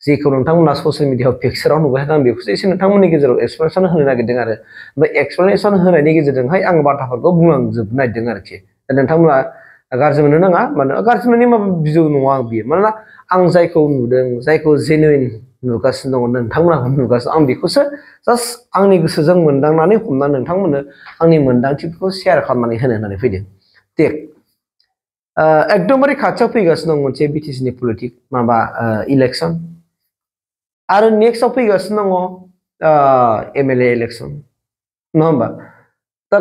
जेखौ नोंथांमोना ससियेल मिडियायाव पिक्चाराव नुबाय थादों बेखौसो एसे नोंथांमोननि गेजेराव एक्सप्लेनेसन होनो नागिरदों आरो ओमफ्राय एक्सप्लेनेसन होनायनि गेजेरजोंहाय आं बाथ्राफोरखौ बुंलांजोबनो नागिरदों आरोखि दा नोंथांमोना गाज्रि मोननो नाङा मानो गाज्रि मोननायनि माबा बिजौ नङा आं बियो मानोना आं जायखौ नुदों जायखौ जेनुइन नुगासिनो दङ नोंथांमोनाबो नुगासिनो आं बेखौसो जास्ट आंनि गोसोजों मोनदांनानै हमनानै नोंथांमोननो आंनि मोनदांथिफोरखौ शेयार खालामनानै होननानै फैदों दे एकदमबारे खाथियाव फैगासिनो दं मोनसे बिटिसिनि पलिटिक माबा इलेक्सन आरो नेक्स्टआव फैगासिनो दङ एमएलए इलेक्सन नङा होमबा दा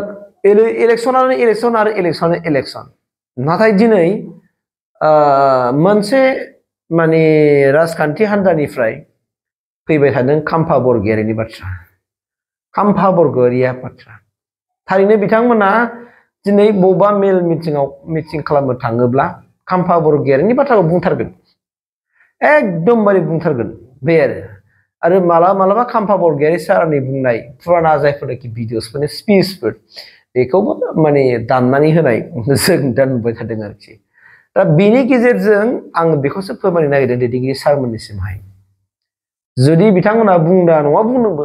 इलेक्सनानो इलेक्सन आरो इलेक्सनानो इलेक्सन नाथाय दिनै मोनसे माने राजखान्थि हान्जानिफ्राय फैबाय थादों खाम्फा बरगयारिनि बाथ्रा खाम्फा बरगयारिया बाथ्रा थारैनो बिथांमोना दिनै बबेबा मेल मिटिं खालामनो थाङोब्ला खाम्फा बरगयारिनि बाथ्राखौ बुंथारगोन एकदमबारे बुंथारगोन बे आरो मालाबा खाम्फा बरगयारि सारनि बुंनाय फुराना जायफोरनाखि भिडिअसफोरनि स्पिचफोर बेखौबो माने दाननानै होनाय जों दा नुबाय थादों आरोखि दा बेनि गेजेरजों आं बेखौसो फोरमायनो नागिरदों दैदेनगिरि सारमोननिसिमहाय जुदि बिथांमोना बुंदा नङा बुंदोंबो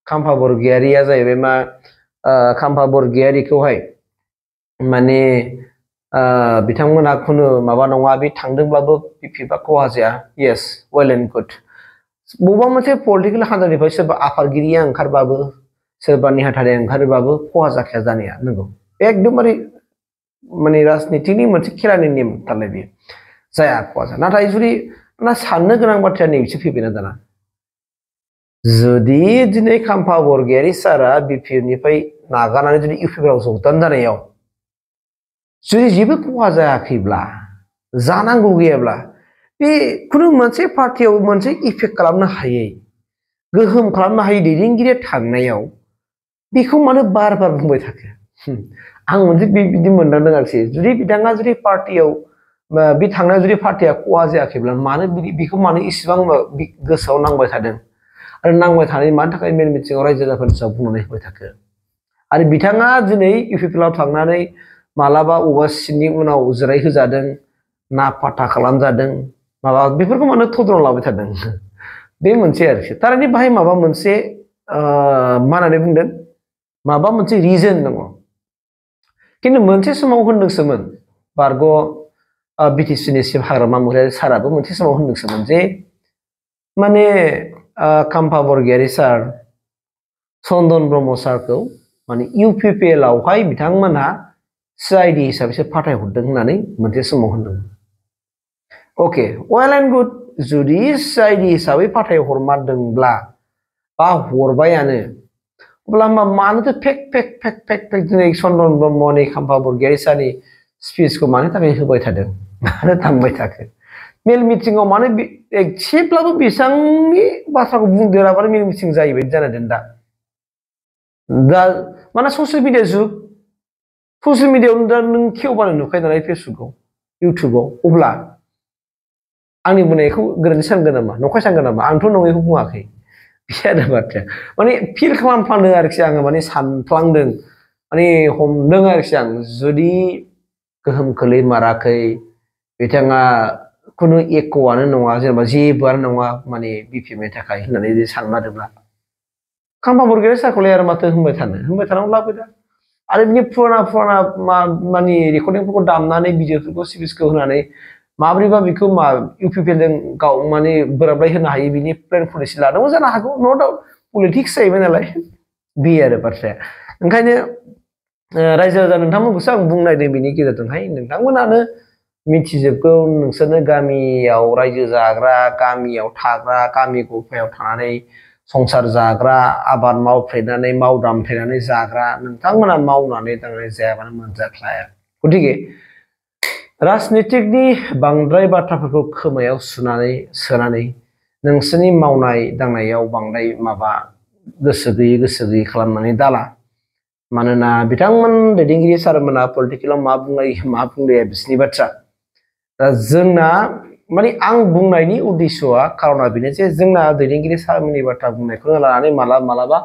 खाम्फा बरगयारिया जाहैबाय मा खाम्फा बरगयारिखौहाय माने बिथांमोना खुनु माबा नङा बे थांदोंब्लाबो बिपिबा खहा जाया येस वेल एन्ड गुड बबेबा मोनसे पलिटिकेल हान्जानिफ्राय सोरबा आफादगिरिया ओंखारबाबो सोरबा नेहाथारिया ओंखारोबाबो खहा जाखाया जानाया नंगौ एकदमबारे माने राजनितिनि मोनसे खेलानि नेम थारलाय बेयो जाया खहा जाया नाथाय जुदि साननो गोनां बाथ्राया नैबेसो फैबायना दाना जुदि दिनै खाम्फा बरगयारि सारा बिपिएफनिफ्राय नागारनानै जुदि इउपिपिआव जगदान जानायाव जुदि जेबो खहा जायाखैब्ला जानांगौ गैयाब्ला बे खुनु मोनसे पार्टियाव मोनसे इफेक्ट खालामनो हायै गोहोम खालामनो हायै दैदेनगिरिया थांनायाव बेखौ मानो बार बार बुंबाय थाखो आं मोनसे बिदि मोनदांदों आरोखि जुदि बिथाङा जुदि पार्टियाव बे थांनायाव जुदि पार्टिया खहा जायाखैब्ला मानो बेखौ मानो इसेबां गोसोआव नांबाय थादों आरो नांबाय थानाय मानि थाखाय मेल मिटिङाव रायजो राजाफोरनि सायाव बुंनानै होबाय थाखो आरो बिथाङा दिनै इउपिपिएलाव थांनानै मालाबा अबेबा सिटनि उनाव जिरायहोजादों ना फाथा खालामजादों माबा बेफोरखौ मानो थद्र लाबाय थादों बे मोनसे आरोखि थारैनो बाहाय माबा मोनसे मा होननानै बुंदों माबा मोनसे रिजन दङ खिन्थु मोनसे समाव होनदोंसोमोन बारग' बिटिसिनि चिफ हाग्रामा महिलारि साराबो मोनसे समाव होनदोंसोमोन जे माने खाम्फा बरगयारि सार चन्दन ब्रह्म सारखौ माने इउपिपिएलआवहाय बिथांमोनहा सिआइडि हिसाबैसो फाथायहरदों होननानै मोनसे समाव होनदोंमोन अके वेल एन्ड गुड जुदि सिआइडि हिसाबै फाथायहरमारदोंब्ला बा हरबायानो अब्ला मानोथो फेक दिनै चन्दन ब्रह्मनि खाम्फा बरगयारि सारनि स्पिचखौ मानो थाखाय होबाय थादों मानो थांबाय थाखो मेल मिटिङाव मानो एसेब्लाबो बेसेबांनि बाथ्राखौ बुंदेराबानो मेल मिटिं जायो बायदि जानानै दा माने ससियेल मिडिया जुग ससियेल मिडियायाव दा नों खेवबानो नुखायो नालाय फेसबुकआव इउटुबाव अब्ला आंनि बुंनायखौ गोरोन्थि सानगोन नामा नंखाय सानगोन नामा आंथ' नङैखौ बुङाखै बे आरो बाथ्राया माने फिल खालामफ्लांदों आरोखि आङो माने सानफ्लांदों माने हमदों आरोखि आं जुदि गोहोम खोलैमाराखै बिथाङा खुनु एक'आनो नङा जेनेबा जेबोआनो नङा माने बिपिएफनि थाखाय होननानै सानमारोब्ला खाम्फा बरगयारि सारखौलाय आरो माथो होनबाय थानांगौ लाबो दा आरो बिनि फुराना माने रेकर्डिंफोरखौ दामनानै भिडिअफोरखौ सिरिजखौ होनानै माब्रैबा बेखौ इउपिपिएलजों गाव माने बोराबलाय होनो हायो बिनि प्लेन पलिसि लादोंबो जानो हागौ नो डाउट पलिटिक्स जाहैबाय नालाय बे आरो बाथ्राया ओंखायनो रायजो राजा नोंथांमोनखौसो आं बुंनो नागिरदों बेनि गेजेरजोंहाय नोंथांमोनानो मिथिजोबगौ नोंसोरनो गामियाव रायजो जाग्रा गामियाव थाग्रा गामि गफायाव थानानै संसार जाग्रा आबाद मावफ्लेनानै मावदामफ्लेनानै जाग्रा नोंथांमोना मावनानै दांनानै जायाबानो मोनजाख्लाया गतिके राजनितिकनि बांद्राय बाथ्राफोरखौ खोमायाव सोनानै नोंसोरनि मावनाय दांनायाव बांद्राय माबा गोसो गैयै खालामनानै दाला मानोना बिथांमोन दैदेनगिरि सारमोना पलिटिकेलाव मा बुंलाया बिसोरनि बाथ्रा दा जोंना माने आं बुंनायनि उद्देश्यआ खारना बेनो जे जोंना दैदेनगिरि सारमोननि बाथ्रा बुंनायखौनो लानानै मालाबा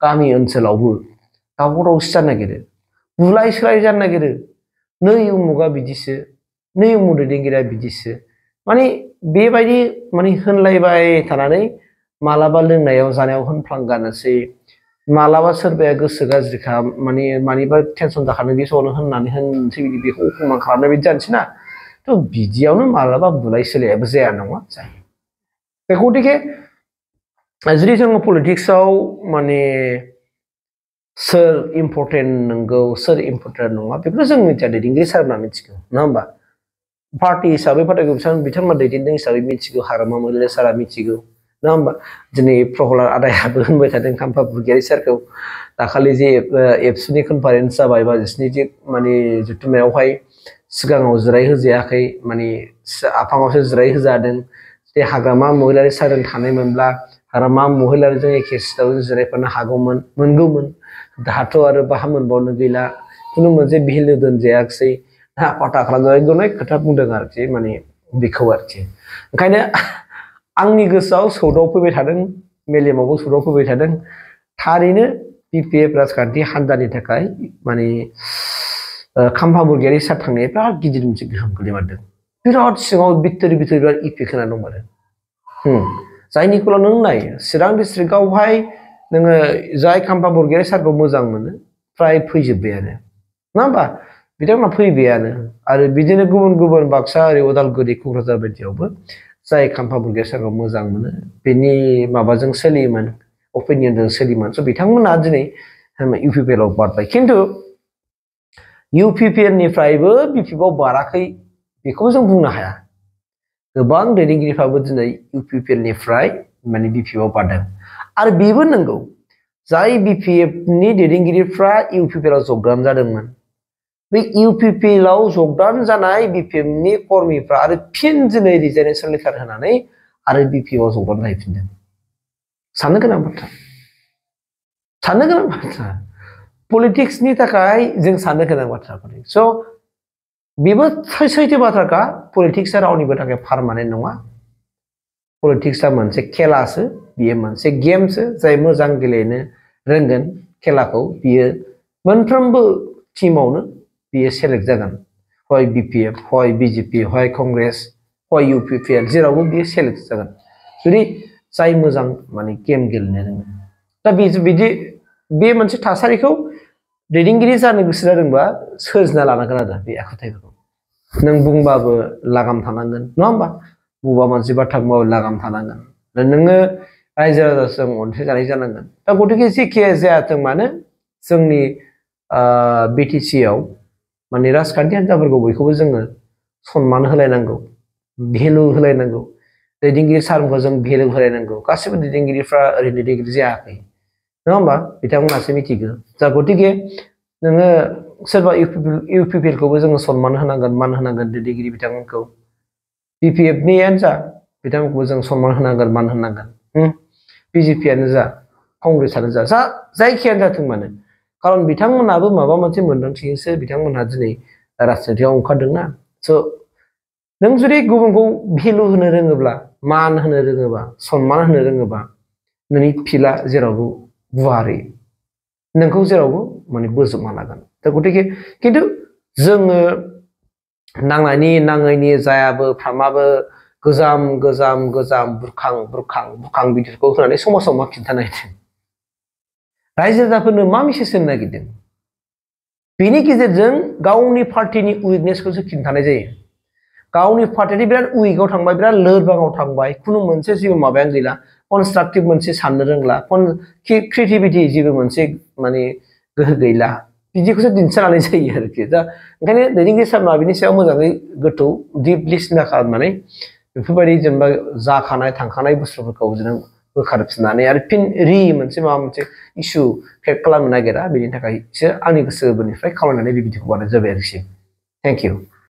गामि ओनसोलावबो दावराव दावसि जानो नागिरो बुलाय सोलाय जानो नागिरो नै उमुगा बिदिसो नै उमुग दैदेनगिरिया बिदिसो माने बेबायदि माने होनलायबाय थानानै मालाबा लोंनायाव जानायाव होनफ्लांगानोसै मालाबा सोरबाया गोसो गाज्रि माने मानिबा टेनसन जाखानो बे समावनो होननानै होनसै बिदि बेखौ अपमान खालामनाय बायदि जानोसै ना थ' बिदियावनो मालाबा बुलाय सोलायाबो जाया नङा जायो गतिके जुदि जोङो पलिटिक्सआव माने सोर इम्पर्टेन्ट नंगौ सोर इम्पर्टेन्ट नङा बेखौ जों मिथिया दैदेनगिरि सारमोनहा मिथिगौ नङा होमबा पार्टी हिसाबै पार्टीखौ बिथांमोना दैदेनदों हिसाबै मिथिगौ हाग्रामा महिलारि सारा मिथिगौ नङा होमबा दिनै प्रहलाद आदायाबो होनबाय थादों खाम्फा बरगयारि सारखौ दाखालि जे एबसुनि कनफारेन्स जाबाय 22 जे माने जथुम्मायावहाय सिगाङाव जिरायहोजायाखै माने आफाङावसो जिरायहोजादों जे हाग्रामा महिलारि सारजों थानायमोनब्ला हाग्रामा महिलारिजों एखे सिटाव जिरायफानो हागौमोन मोनगौमोन दाथ' आरो बाहा मोनबावनो गैला खुनु मोनसे भेलु दोनजायाखै पाटा खालामजानाय अनेक खोथा बुंदों आरोखि माने बेखौ आरोखि ओंखायनो आंनि गोसोआव सौदाव फैबाय थादों मेलेमावबो सौदाव फैबाय थादों थारैनो बिपिएफ राजखान्थि हान्जानि थाखाय माने खाम्फा बरगयारि सार थांनाया बिराद गिदिर मोनसे गोहोम गोलैमारदों बिराद सिङाव बिथोरि बिराद इफेक्ट होना दंमारो जायनिखौल' नों नाय चिरां डिस्ट्रिक्टआवहाय नोङो जाय खाम्फा बरगयारि सारखौ मोजां मोनो फ्राय फैजोब्बायानो नङा होमबा बिथांमोना फैबायानो आरो बिदिनो गुबुन गुबुन बाक्सा ओरै उदालगुरि क'क्राझार बायदियावबो जाय खाम्फा बरगयारि सारखौ मोजां मोनो बेनि माबाजों सोलियोमोन अपिनियनजों सोलियोमोन स' बिथांमोना दिनै इउपिपिएलआव बारबाय खिन्थु इउपिपिएलनिफ्रायबो बिपिएफआव बाराखै बेखौबो जों बुंनो हाया गोबां दैदेनगिरिफ्राबो दिनै इउपिपिएलनिफ्राय माने बिपिएफआव बारदों आरो बेबो नंगौ जाय बिपिएफनि दैदेनगिरिफ्रा इउपिपिएलआव जगदान जादोंमोन बे इउपिपिएलआव जगदान जानाय बिपिएफनि कर्मिफ्रा आरो फिन दिनै रिजाइनेसन लेटार होनानै आरो बिपिएफआव जगदान जाहैफिनदों साननो गोनां बाथ्रा पलिटिक्सनि थाखाय जों साननो गोनां बाथ्राफोर स' बेबो सैथो बाथ्राखा पलिटिक्सआ रावनिबो थाखाय पारमानेन्ट नङा पलिटिक्सआ मोनसे खेलासो बियो मोनसे गेमसो जाय मोजां गेलेनो रोंगोन खेलाखौ बियो मोनफ्रोमबो टीमावनो बियो सेलेक्ट जागोन हय बिपिएफ हय बिजेपि हय कंग्रेस हय इउपिपिएल जेरावबो बियो सेलेक्ट जागोन जुदि जाय मोजां माने गेम गेलेनो रोङो दा बिदि बे मोनसे थासारिखौ दैदेनगिरि जानो गोसो जादोंबा सोरजिना लानांगोन आरो बे आखुथायफोरखौ नों बुंबाबो लागाम थानांगोन नङा होमबा बबेबा मोनसे बाथ्रा बुंबाबो लागाम थानांगोन नोङो रायजो राजाजों अनसायजानाय जानांगोन दा गतिके जेखि जायाथों मानो जोंनि बिटिसिआव माने राजखान्थि हान्जाफोरखौ बयखौबो जोङो सनमान होलायनांगौ भेलु होलायनांगौ दैदेनगिरि सारमोनखौ जों भेलु होलायनांगौ गासिबो दैदेनगिरिफ्रा ओरैनो दैदेनगिरि जायाखै नङा होमबा बिथांमोनासो मिथिगौ जा गतिके नोङो सोरबा इउपिपिएलखौबो जोङो सनमान होनांगोन मान होनांगोन दैदेनगिरि बिथांमोनखौ बिपिएफनियानो जा बिथांमोनखौबो जों सनमान होनांगोन मान होनांगोन बिजेपियानो जा कंग्रेसआनो जा जायखियानो जाथों मानो खारन बिथांमोनाबो माबा मोनसे मोनदांथिजोंसो बिथांमोनहा दिनै राजनितियाव ओंखारदोंना स' नों जुदि गुबुनखौ भेलु होनो रोङोब्ला मान होनो रोङोबा सनमान होनो रोङोबा नोंनि फिल्डआ जेरावबो गुवारै नोंखौ जेरावबो माने बोजबना लागोन दा गतिके खिन्थु जोङो नांनायनि नाङैनि जायाबो फ्रामाबो गोजाम बुरखां बिदिखौ होनानै समाजाव मा खिन्थानो नागिरदों रायजो राजाफोरनो मा मेसेज होनो नागिरदों बेनि गेजेरजों गावनि पार्टिनि उइकनेसखौसो खिन्थानाय जायो गावनि पार्टिनि बिराद उइकआव थांबाय बिराद लोरबाङाव थांबाय खुनु मोनसे जेबो माबायानो गैला कनस्ट्राक्टिभ मोनसे साननो रोंला क्रिएटिभिटी जेबो मोनसे माने गोहो गैला बिदिखौसो दिन्थिनानै जायो आरोखि दा ओंखायनो दैदेनगिरि सारमोनहा बिनि सायाव मोजाङै गोथौ डिपलि सिन्था खालामनानै बेफोरबायदि जेनेबा जाखानाय थांखानाय बुस्थुफोरखौ जों बोखारफिननानै आरो फिन मोनसे माबा मोनसे इस्यु क्रिएट खालामनो नागिरा बेनि थाखायसो आंनि गोसो गोरबोनिफ्राय खावलायनानै बे भिडिअखौ बानायनाय जाबाय आरोखि थेंक इउ